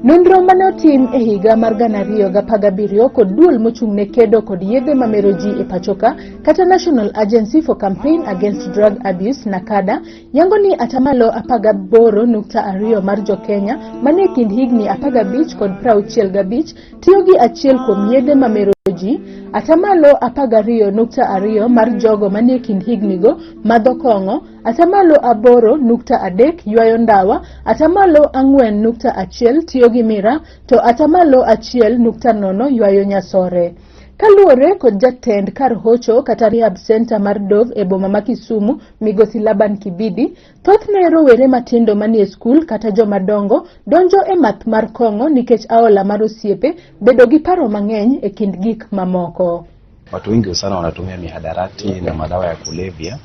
Nonro mane otim e higa mar 2017 kod duol mochung' ne kedo kod yedhe mamero ji e pachoka kata National Agency for Campaign Against Drug Abuse NACADA yango ni atamalo 18.2 mar jo-Kenya manie kind higni 15 kod 65 tiyo gi achiel kuom yedhe mamero ji, atamalo 12.2 mar jogo manie kind hignigo madho kong'o, atamalo 8.3 ywayo ndawa, atamalo 4.1 tiyo gi miraa, to atamalo 1.0 ywayo nyasore. Kaluwore kod jatend kar hocho kata rehab center mar Dove e boma ma Kisumu, Migosi Laban Kibidi, thothne rowere matindo manie skul kata joma dongo donjo e math mar kong'o nikech aola mar osiepe, bedo gi paro mang'eny e kind gik mamoko. Watu wengi sana wanatumia mihadarati na madawa ya kulevya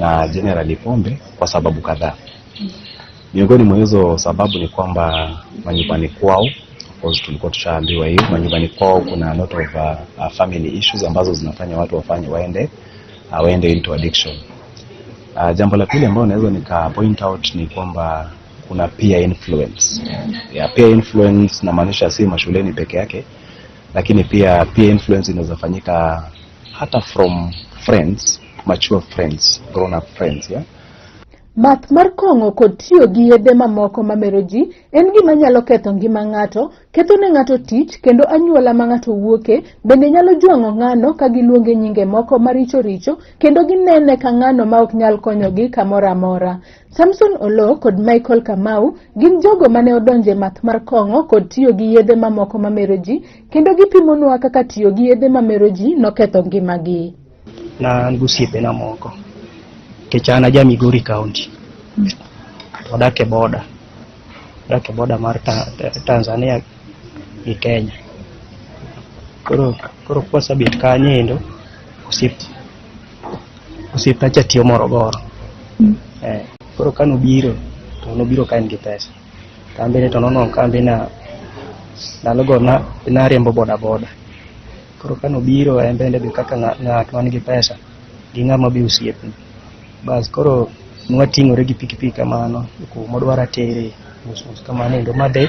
na generally pombe kwa sababu kadhaa. Miongoni mwa hizo sababu ni kwamba manyumbani kwao, of course tulikuwa tushaambiwa hiyo, manyumbani kwao kuna a lot of family issues ambazo zinafanya watu wafanye waende into addiction. Jambo la pili ambalo naweza nika point out ni kwamba kuna peer influence. Yeah, peer influence namaanisha si mashuleni peke yake, lakini pia peer influence inaweza fanyika hata from friends, mature friends, grown up friends, yeah? Math mar kong'o kod tiyo gi yedhe mamoko mamero ji en gima nyalo ketho ngima ng'ato, ketho ne ng'ato tich kendo anyuola ma ng'ato wuoke bende nyalo jwang'o ng'ano ka giluonge nyinge moko maricho richo kendo ginene ka ng'ano ma ok nyal konyogi kamoro amora. Samson Oloo kod Michael Kamau gin jogo mane odonjo e math mar kong'o kod tiyo gi yedhe mamoko mamero ji kendo gipimonwa kaka tiyo gi yedhe mamero ji noketho ngimagi. Na an gi osiepena moko nikech an aja Migori County to wadak e border, wadak e border mar Tanzania gi Kenya. Koro kwasebet kanyo endo, osiepna cha tiyo Morogoro. Koro kanobiro to nobiro ka en gi pesa. To an bende to nonwang'o ka an be na ndalogo nariembo boda boda. Koro kanobiro en bende be kaka ng'at man gi pesa gi ng'ama be osiepne. Bas koro nwating'ore gi pikipiki kamano kumodwaro atere mos mos kamano endo madhi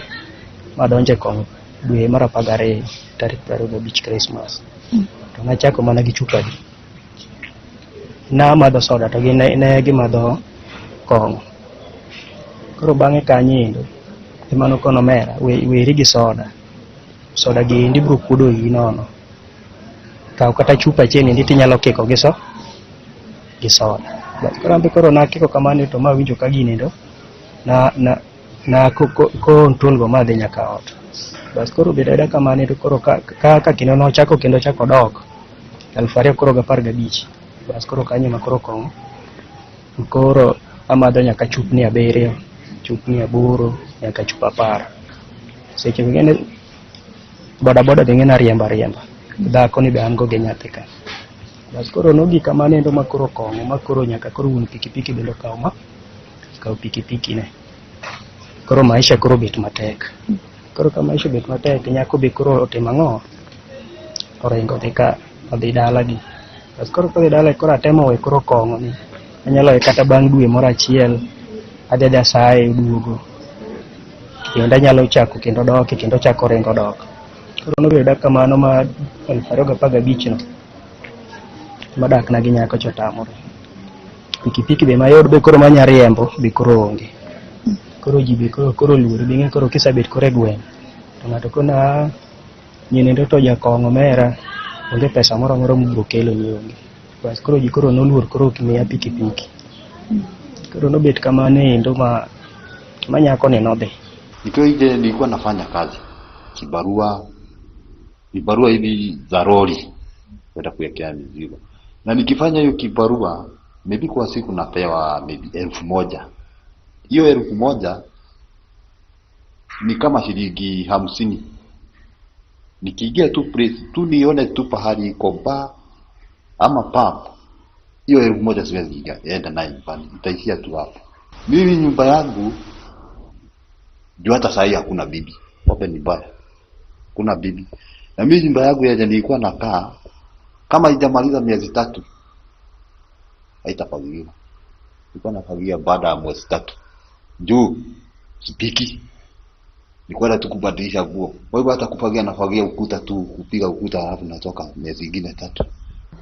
madonjo e kong'o dwe mar 12 tarik 25 Christmas. To nachako mana gi chupa adi. Namadho soda to gin ne gimadho kong'o. Koro bang'e kanyo endo ema nokono omera weri gi soda. Soda gi endi biro kuodo iyi nono. Kaw kata chupa achiel endi tinyalo kiko gi gi soda. Bas koro an be koro nakiko kamano to mawinjo ka gini endo na control go madhi nyaka ot. Bas koro obedo abeda kamano to koro ka kendo nochako kendo ochako odok 2015. Bas koro kanyo ema koro kong'o. Koro amadho nyaka chupni 7, chupni 8, nyaka chupa 10. Seche ming'eni boda boda be ing'eni ariembo ariemba. Dhako ni be an go gi nyathi ka. Bas koro nogik kamano endo ma koro kong'o ma koro nyaka koro wuon pikipiki bende okaw ma okaw pikipiki ne. Koro maisha koro obet matek. Koro ka maisha obet matek, nyako be koro otimo ang'o? Oringo odhi ka odhi dalagi. Bas koro kodhi dala koro atemo we koro kong'o ni. Anyalo we kata bang' dwe moro achiel adhi adhi asaye oduogo. Kendo anyalo chako kendo dok kendo ochako oringo dok. Koro nobedo kamano ma 2015 no. Madak na gi nyako cha otamore. Pikipiki be mayot be koro manya riembo be koro onge. Koro ji be koro oluori be ing'e koro kisebet koro e gweng' to ng'ato kona nyenendo to jakong'o omera onge pesa moro amora mobiro kelo ni onge. Bas koro ji koro noluor koro ok miya pikipiki. Koro nobet kamano endo ma nyako ni nodhi. Nikiwa nje nilikuwa nafanya kazi kibarua, vibarua hivi za lori kwenda kuwekea mizigo, na nikifanya hiyo kibarua maybe kwa siku napewa maybe 1000. Hiyo 1000 ni kama shilingi 50. Nikiingia tu place tu nione tu pahali iko bar ama pub, hiyo 1000 siwezi enda nayo nyumbani, itaishia tu hapo. Mimi nyumba yangu juu hata sahi hakuna bibi, pombe ni mbaya, kuna bibi. Na mimi nyumba yangu yenye nilikuwa nakaa kama haijamaliza miezi 3 haitafagiliwa. Nilikuwa nafagilia baada ya mwezi 3 juu sipiki. Ni kwenda tu kubadilisha nguo. Kwa hivyo hata kufagia nafagia ukuta tu, kupiga ukuta halafu natoka miezi ingine 3.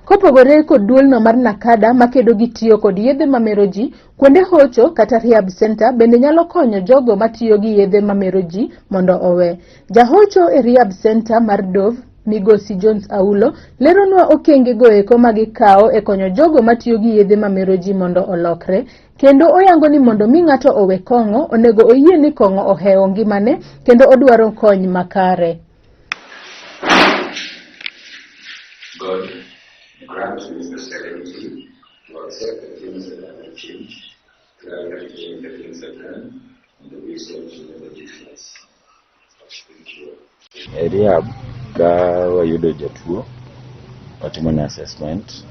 Kopogore kod duolno mar NACADA makedo gi tiyo kod yedhe mamero ji, kuonde hocho kata rehab center bende nyalo konyo jogo matiyo gi yedhe mamero ji mondo owe. Jahocho e rehab center mar Dove, Migosi Jones Aulo, leronwa okenge goeko magikawo e konyo jogo matiyo gi yedhe mamero ji mondo olokre, kendo oyango ni mondo mi ng'ato owe kong'o, onego oyie ni kong'o ohewo ngimane kendo odwaro kony makare. God grant me the serenity to accept the things that I may change, clarity in the things I can, and the wisdom to know the difference. Thank you. E rehab ka wayudo jatuo, watimo ne assessment.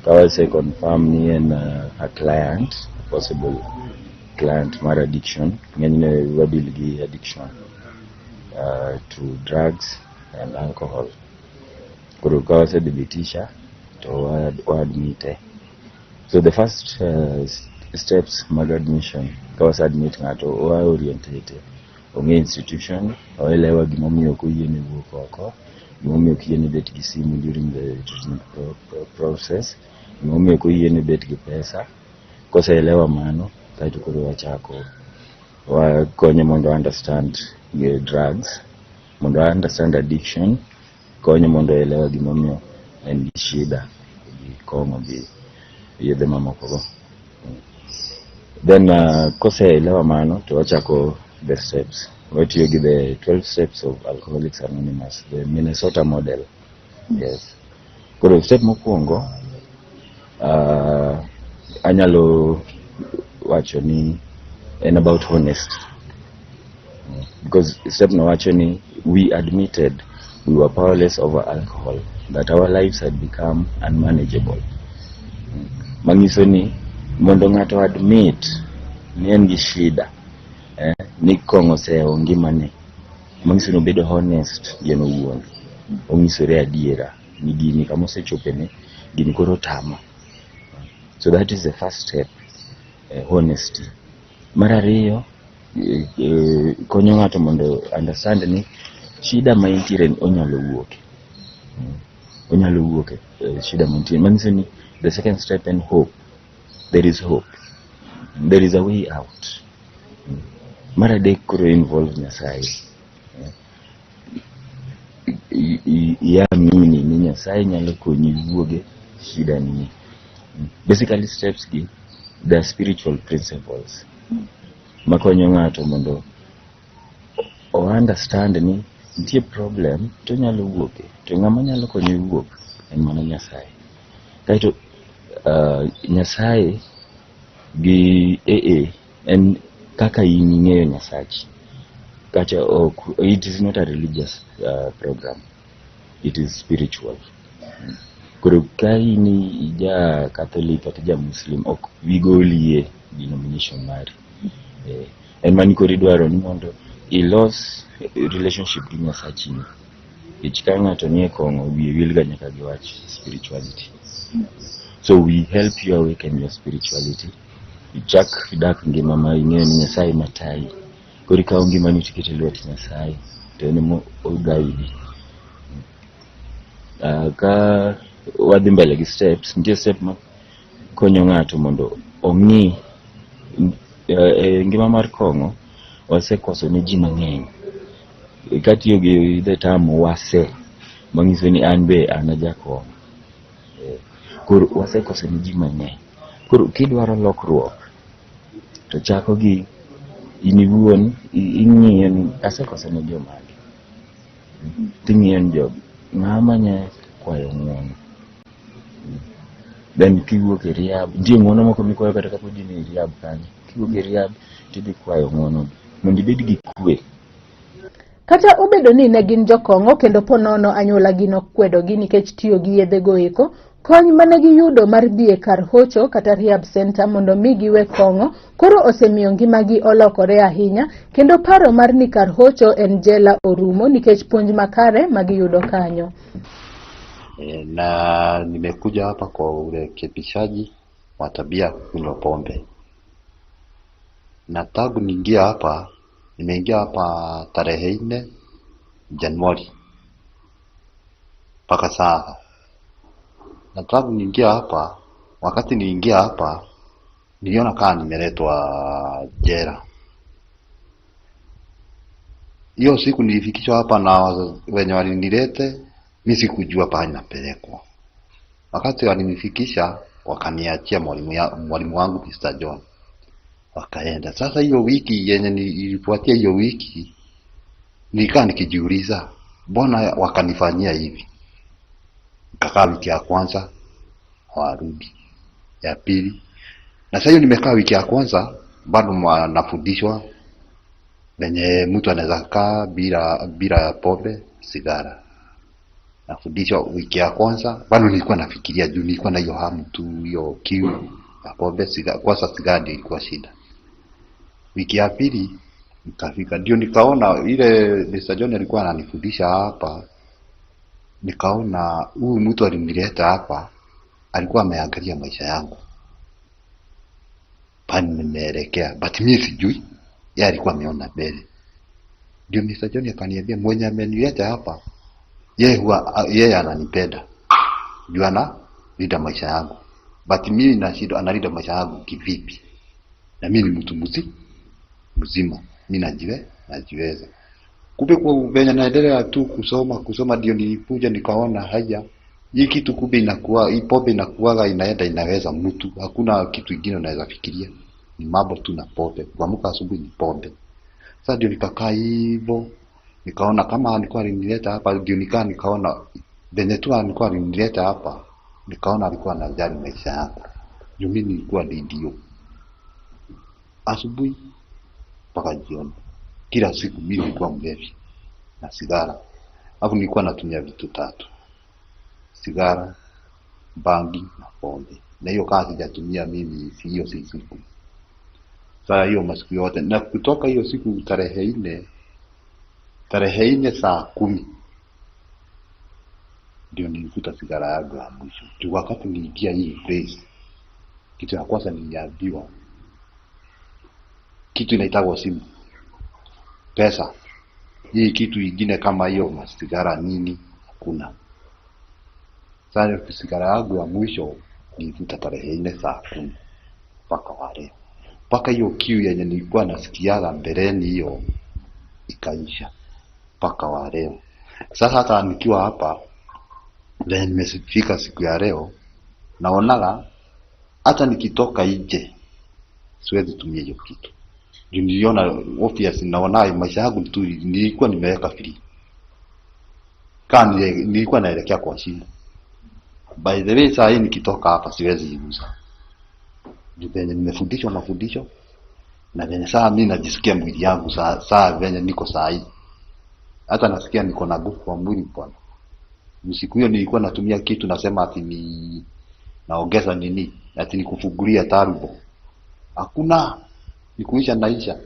Ka wase confirm ni en a client, possible client mar addiction, ng'enyne wa deal gi addiction to drugs and alcohol. Koro ka wasedhibitisha to wa admit. So the first steps mag admission, ka wase admit ng'ato, wa orientate ong'e institution, oelewa gimomiyo ok oyiene wuok oko, gimomiyo ok oyiene bet gi simu during the treatment process, gimomiyo ok oyiene bet gi pesa. Koseelewa mano, kaeto koro wachako wakonye mondo understand the drugs, mondo understand addiction, konye mondo oelewa gimomiyo en gi shida gi kong'o gi yedhe mamoko go. Then koseelewa mano to wachako the steps. Watiyo gi the 12 steps of Alcoholics Anonymous, the Minnesota model. Yes. Koro step mokwongo, anyalo wacho ni en about honesty. Because step no wacho ni we admitted we were powerless over alcohol, that our lives had become unmanageable. Manyiso ni mondo ng'ato admit ni en gi shida, ni kong'o osehewo ngimane, manyiso ni obedo honest gi en owuon. Onyisore adiera ni gini kama osechopene, gini koro tama. So that is the first step, honesty. Mar ariyo, konyo ng'ato mondo understand ni shida ma entiere ni onyalo wuoke. Onyalo wuoke shida ma entie. Manyiso ni the second step en hope. There is hope. There is a way out. Mar adek koro involve Nyasaye. Iamini ni Nyasaye nyalo konyi wuoge shida ni. Basically steps gi, they are spiritual principles makonyo ng'ato mondo o understand ni nitie problem to onyalo wuoke, to ng'ama nyalo konye wuok en mana Nyasaye. Kaeto Nyasaye gi AA en kaka in ing'eyo Nyasachi. Kacha ok, it is not a religious program. It is spiritual. Koro ka in ja Catholic kata ja Muslim, ok wigolie denomination mari. En mani koro idwaro ni mondo ilos relationship gi Nyasachi ni. Nikech ka ng'ato nie kong'o, wiye wil ga nyaka gi wach spirituality. So we help you awaken your spirituality. Ichak dak ngima ma ing'eyo ni Nyasaye matayi. Koro ikawo ngimani tikete e lwet Nyasaye to en ema o guide. Ka wadhi mbele gi steps, nitie step ma konyo ng'ato mondo ong'i e ngima mar kong'o wasekoso ne ji mang'eny. Katiyo gi the term wase, manyiso ni an be an ajakong'o. Koro wasekoso ne ji mang'eny. Koro kidwaro lokruok to chako gi in iwuon ing'iyo ni asekoso ne jomage. Ting'iyo ni jogi ng'ama nya kwayo ng'uono. Then kiwuok e rehab, nitie ng'uono moko mikwayo kata kapod in e rehab kanyo. Kiwuok e rehab tidhi kwayo ng'uono mondo ibed gi kwe. Kata obedo ni ne gin jokong'o kendo ponono anyuolagi nokwedogi nikech tiyo gi yedhe go eko, kony mane giyudo mar dhi e kar hocho kata rehab center mondo mi giwe kong'o koro osemiyo ngimagi olokore ahinya, kendo paro mar ni kar hocho en jela orumo nikech puonj makare magiyudo kanyo. Na nimekuja hapa kwa urekebishaji wa tabia kunywa pombe, na tangu niingia hapa Nimeingia hapa tarehe 4 Januari mpaka sasa. Na tangu niingia hapa, wakati niingia hapa niliona kama nimeletwa jela. Hiyo siku nilifikishwa hapa na wenye walinilete, mi sikujua pahali napelekwa. Wakati walinifikisha wakaniachia mwalimu wangu Mr. John, wakaenda. Sasa hiyo wiki yenye ilifuatia hiyo wiki nilikaa nikijiuliza, mbona wakanifanyia hivi? Nikakaa wiki ya kwanza hawarudi, ya pili, na sasa hiyo nimekaa wiki ya kwanza bado nafundishwa venye mtu anaweza kaa bila pombe, sigara. Nafundishwa wiki ya kwanza bado nilikuwa nafikiria juu nilikuwa na hiyo hamu tu, hiyo kiu ya pombe, sigara. Kwanza sigara ndio ilikuwa shida. Wiki ya pili nikafika, ndio nikaona ile Mr. John alikuwa ananifundisha hapa, nikaona huyu mtu alinileta hapa alikuwa ameangalia maisha yangu pani nimeelekea, but mimi sijui, yeye alikuwa ameona mbele. Ndio Mr. John akaniambia mwenye amenileta hapa yeye huwa yeye ananipenda juu analinda maisha yangu, but mimi nashindwa analinda maisha yangu kivipi? Na mimi ni mtu mzima, mimi najiweza. Kumbe kwa venye naendelea tu kusoma, ndio nilikuja nikaona haya, hii kitu kumbe inakuwa, hii pombe inakuwaga inaenda inaweza mtu, hakuna kitu kingine unaweza fikiria, ni mambo tu na pombe. Kuamka asubuhi ni pombe. Sasa ndio nikakaa hivyo, nikaona kama alikuwa alinileta hapa, ndio nikaa nikaona venye tu alikuwa alinileta hapa, nikaona alikuwa anajali maisha yangu. Juu mimi nilikuwa ndio asubuhi mpaka jioni, kila siku mimi nilikuwa mlevi na sigara. Alafu nilikuwa natumia vitu tatu: sigara, bangi na pombe. Na hiyo kazi sijatumia mimi, si hiyo si siku. Sasa hiyo masiku yote, na kutoka hiyo siku tarehe 4 saa 10 ndio nilivuta sigara yangu ya mwisho. Juu wakati niliingia hii place, kitu ya kwanza niliambiwa kitu inaitagwa simu, pesa. Hii kitu ingine kama hiyo masigara nini hakuna. Sasa sigara yangu ya mwisho nilivuta tarehe 4 saa 10 mpaka wale, mpaka hiyo kiu yenye nilikuwa nasikiaga mbeleni hiyo ikaisha mpaka wa leo. Sasa hata nikiwa hapa venye nimefika siku ya leo, naonaga hata nikitoka nje siwezi tumia hiyo kitu. Juu niliona obvious, naona maisha yangu tu nilikuwa nimeweka free. Kama nilikuwa naelekea kwa shimo. By the way, saa hii nikitoka hapa siwezi iuza. Juu venye nimefundishwa mafundisho na venye saa mimi najisikia mwili yangu saa venye niko saa hii. Hata nasikia niko na nguvu kwa mwili bwana. Siku hiyo nilikuwa natumia kitu nasema ati ni naongeza nini, ati nikufungulia turbo. Hakuna, ni kuisha naisha.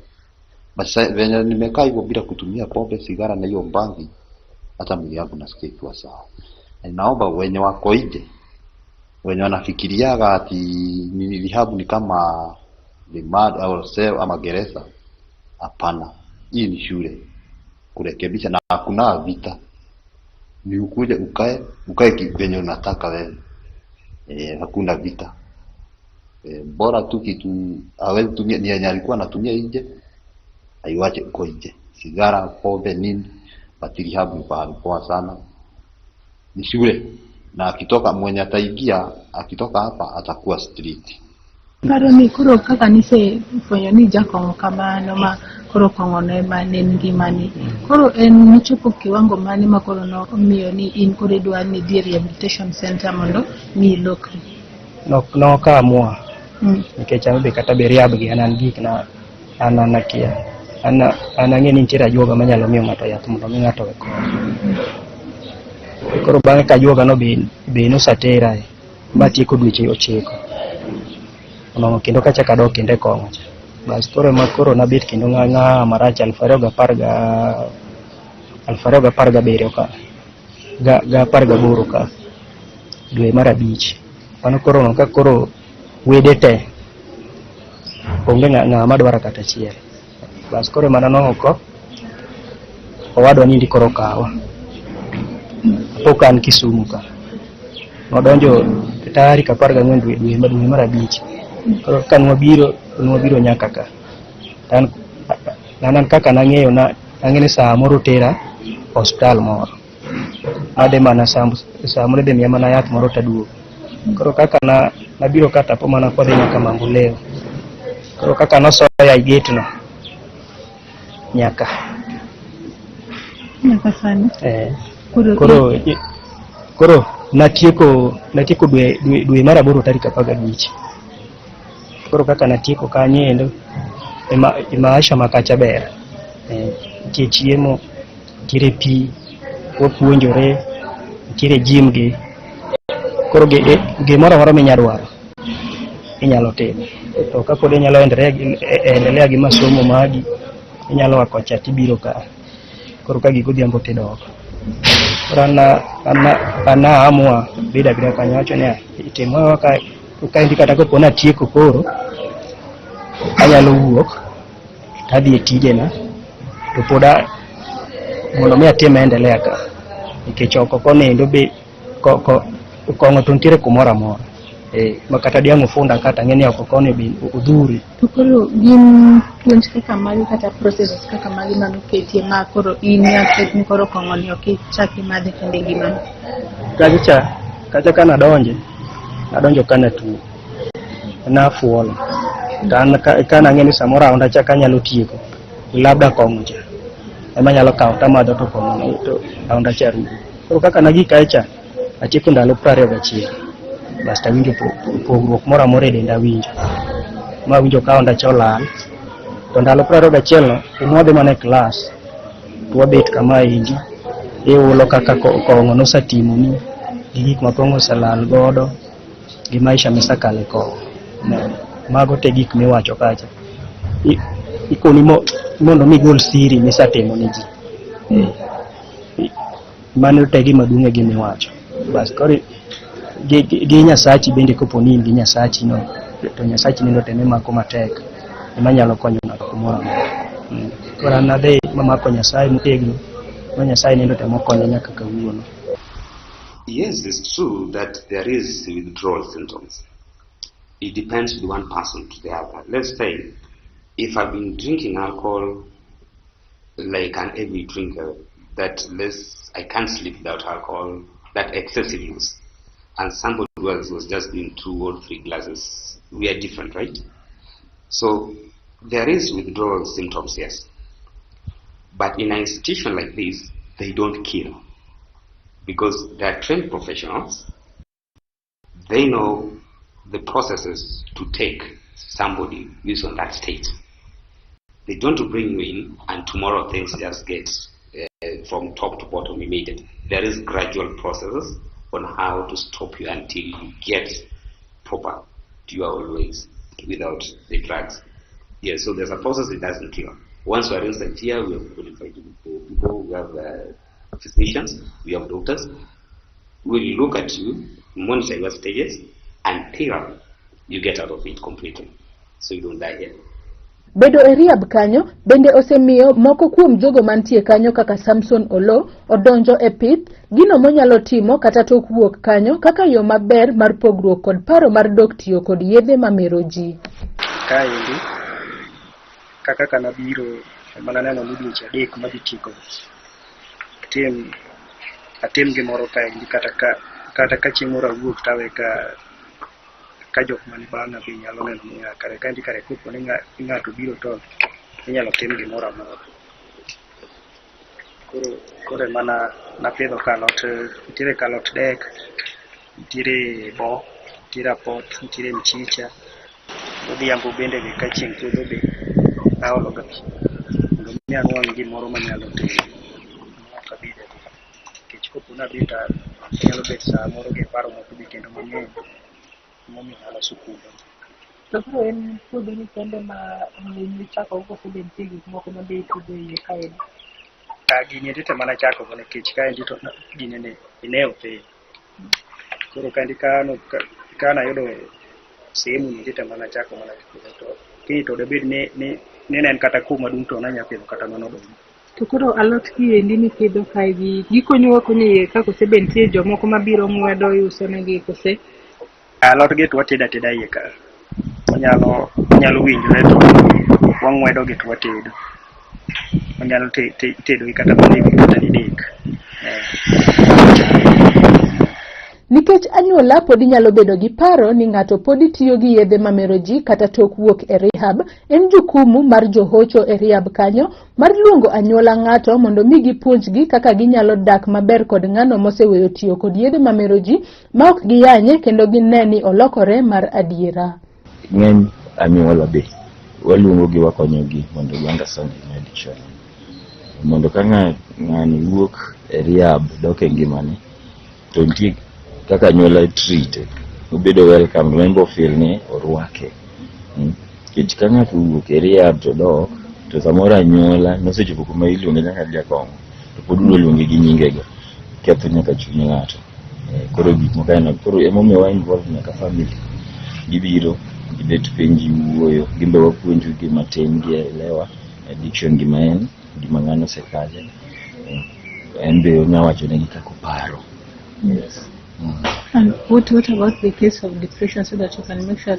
Basi venye nimekaa hivyo bila kutumia pombe, sigara na hiyo bangi, hata mwili yangu nasikia ikiwa sawa. Na naomba wenye wako nje, wenye wanafikiriaga ati ni rehab ni kama remand au cell ama gereza, hapana. Hii ni shule kurekebisha, na hakuna vita. Ni ukuje ukae venye unataka wewe. Hakuna vita. Bora tu kitu hawezi tumia ni yenye alikuwa anatumia nje, aiwache uko nje. Sigara, pombe nini, but rehab ni pahali poa sana. Ni shule, na akitoka mwenye ataingia, akitoka hapa atakuwa street. Paro ni koro kaka nisefwenyo ni jakong'o kamano ma koro kong'ono ema ne en ngimani. Koro en nochopo kiwango mane ma koro nomiyo ni in koro idwa ni idhi e rehabilitation center mondo mi ilokri? Nokaamua nikech an be kata be rehab gi an gik na an akia. An ang'e ni nitiere ajuoga manyalo miyo ng'ato yath mondo mi ng'ato owe kong'o. Koro bang'e ka ajuoga no be nosatera matieko dweche 9. Onomo kendo kachako adok kendo e kong'o cha. Bas koro ema koro nabet kendo ng'a marach 2017 ka ga 18 ka dwe mar 5. Mano koro ka koro wede te onge ng'ama dwaro kata achiel. Bas koro mana nooko owadwa ni koro kawa. Pok an Kisumu ka. Nodonjo tarik 14 dwe mar abich. Koro ka nwabiro nyaka ka. An kaka nang'eyo na ang'e ni saa moro tera osiptal moro. Adhi mana saa moro idhi miya mana yath moro taduogo. Koro kaka nabiro ka tapo mana kodhi nyaka Mamboleo. Koro kaka nosoya e gate no nyaka. Nyaka sani. Koro natieko dwe mar aboro tarik 15. Koro kaka natieko kanyo endo ema makacha ber. Nitie chiemo, nitiere pi, wapuonjore, nitiere gym gi. Koro gimoro amora minyalo dwaro inyalo timo. To kapod inyalo endelea gi masomo magi, inyalo a kocha tibiro ka. Koro ka gik odhiambo tidok. Koro an naamua bedo abeda kanyo awacho niya, timwa ka kaendi kata kopo natieko koro anyalo wuok tadhi e tijena to pod mondo mi atim endelea ka nikech oko konindo be kong'o to nitiere kumoro amora ma kata diang' ofunda kata ang'e ni oko koni be odhuri. To koro gin puonj kaka magi kata processes kaka magi manoketie ma koro in accept ni koro kong'o ni ok ichak imadhe kendo e ngimani? Kacha ka nadonje, nadonjo ka natuo, nafuolo. To an ka nang'e ni samoro aonda cha kanyalo tieko, labda kong'o cha ema anyalo kawo tamadho to kong'o no to aonda cha rumo. Koro kaka nagik kae cha, atieko ndalo 21. Bas tawinjo pogruok moro amora e denda awinjo. Mawinjo ka aonda cha olal. To ndalo 21 no, ema wadhi mana e klas, to wabet kama endi, ihulo kaka kong'o nosetimoni, gi gik ma kong'o oselal godo, gi maisha misekale kong'o. Mago te gik miwacho kacha. Ikoni mondo mi igol siri misetimo ne ji. Mano te gima duong' e gima iwacho. Bas koro gi Nyasachi bende kopo ni in gi Nyasachi no, to Nyasachi nendo to emimako matek, ema nyalo konyo ng'ato kumoro amora. Koro an nadhi mamako Nyasaye motegno, ma Nyasaye nendo to emokonya nyaka kawuono. Yes, it's true that there is withdrawal symptoms. It depends with one person to the other. Let's say if I've been drinking alcohol like an heavy drinker, that less I can't sleep without alcohol, that excessive use, and somebody else was just doing 2 or 3 glasses, we are different, right? So there is withdrawal symptoms, yes. But in an institution like this, they don't kill because they are trained professionals. They know the processes to take somebody who is on that state. They don't bring you in and tomorrow things just get from top to bottom immediately. There is gradual processes on how to stop you until you get proper to your old ways without the drugs. Yeah, so there's a process it doesn't kill. Once we are inside here, we have qualified people, we have physicians, we have doctors. We will look at you, monitor your stages until you get out of it completely, so you don't die here. Bedo e rehab kanyo bende osemiyo moko kuom jogo mantie kanyo kaka Samson Olo odonjo e pith, gino monyalo timo kata tok wuok kanyo kaka yo maber mar pogruok kod paro mar dok tiyo kod yedhe mamero ji. Kaendi kaka nabiro ema naneno ni dweche 3 madhi tieko atim gimoro kaendi kata ka chieng' moro awuok tawe ka jok mani bang'a be nyalo neno ni kare kaendi kare kopo ni ng'ato biro to inyalo tim gimoro amora. Koro ema napidho kalot, nitiere kalot dek, nitiere bo, nitiere apoth, nitiere mchicha. Odhiambo bende be ka chieng' podho be aolo ga pi mondo mi anwang' gimoro manyalo timo ok abed abeda. Nikech kopo ni abet anyalo bet samoro gi paro moko be kendo mang'eny emomiyo aloso puodho. To koro en puodho ni kende ma nichako koso be nitie gik moko ma be ipidho e iye kaendi? Gini endi to ema nachako go nikech kaendi to gini ne opiny. Koro kaendi kanayudo Sehemu ni to mana chako mana pidho to kiny to debed ni ni ni ne en kata kuma duong' to nanya pidho kata mana oduma. To koro alot gi endi mipidho kae gi gikonyo akonya iye ka kose be nitie jomoko mabiro ng'wedo iuso negi kose? Alot gi to watedo ateda iye ka. Wanyalo wanyalo winjore to wang'wedo gi to watedo. Wanyalo tedo gi kata mana e wi kata didek. Nikech anyuola podi nyalo bedo gi paro ni ng'ato podi tiyo gi yedhe mamero ji kata tok wuok e rehab, en jukumu mar johocho e rehab kanyo mar luongo anyuola ng'ato mondo mi gipuonjgi kaka ginyalo dak maber kod ng'ano moseweyo tiyo kod yedhe mamero ji ma ok giyanye kendo gine ni olokore mar adiera. Ng'eny anyuola be waluongo gi, wakonyogi mondo gi understand gima addiction en, mondo ka ng'ani wuok e rehab dok e ngimane to nitie kaka anyuola treat obedo welcome, to en be feel ni orwake. Nikech ka ng'ato owuok e rehab to dok to samoro anyuola nosechopo kuma iluonge nyaka jakong'o to pod udwa luonge gi nyingego, ketho nyaka chuny ng'ato. Koro gik moko aina koro emomiyo wa involve nyaka family, gibiro gibet piny, giwuoyo, gin be wapuonjogi matin, gielewa addiction gima en, gima ng'ano osekale. En be onya wacho negi kaka oparo, yes. And what about the case of depression, so that you can make sure